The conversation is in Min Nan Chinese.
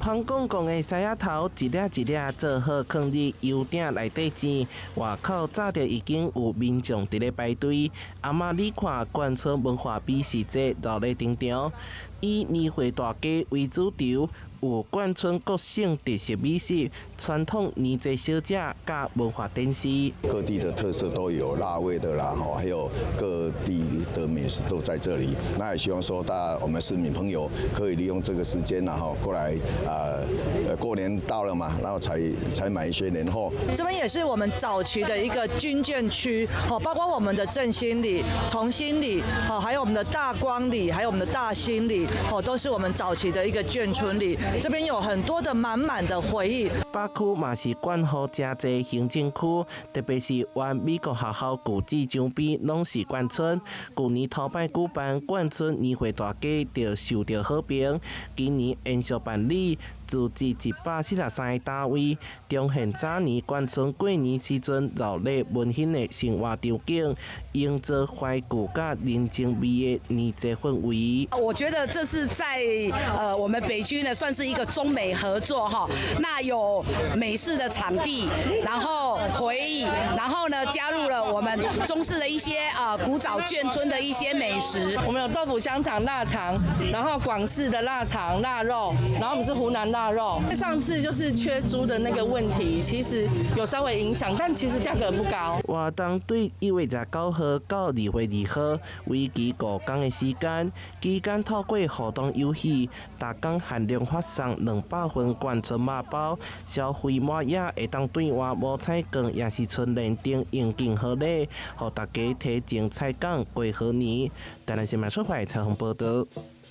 香公公的獅仔頭一粒一粒做好，囥佇油鼎內底煎。外口早就已經有民眾佇咧排隊。阿媽你看，眷村文化美食節熱鬧登場，以年貨大街為主軸，有眷村各省特色美食、傳統年節小食、佮文化展示。各地的特色都有，辣味的啦，吼，還有各地的美食都在這裡。那也希望說，大家我們市民朋友可以利用這個時間，然後過來啊，過年到了嘛，然後才買一些年貨。這邊也是我們早期的一個軍眷區，好，包括我們的正興里、重興里，好，還有我們的大光里，還有我們的大興里，哦，都是我們早期的一個眷村里。這邊有很多的滿滿的回憶。北區嘛是管予誠濟行政區，特別是原美國學校舊址周邊攏是眷村。舊年頭擺舉辦眷村年貨大街，就受著好評。今年延續辦理，組織143個單位，重現早年眷村過年時陣熱鬧溫馨的生活場景，營造懷舊佮人情味的年節氛圍。我覺得這是在我們北區呢，算是一個中美合作哈。那有美式的場地，然後回憶，然後呢加入了我們中式的一些古早眷村的一些美食。我們有豆腐香腸、臘腸，然後廣式的臘腸、臘肉，然後我們是湖南臘肉。上次就是缺豬的那個問題，其實有稍微影響，但其實價格不高。活動對1月29號到2月2號，為期5天的時間，期間透過互動遊戲，逐工限量發送200份眷村肉包，消費滿額會當兌換五彩券，抑是春聯等應景賀禮，予大家提前採購過好年。台南新聞出發採訪報導。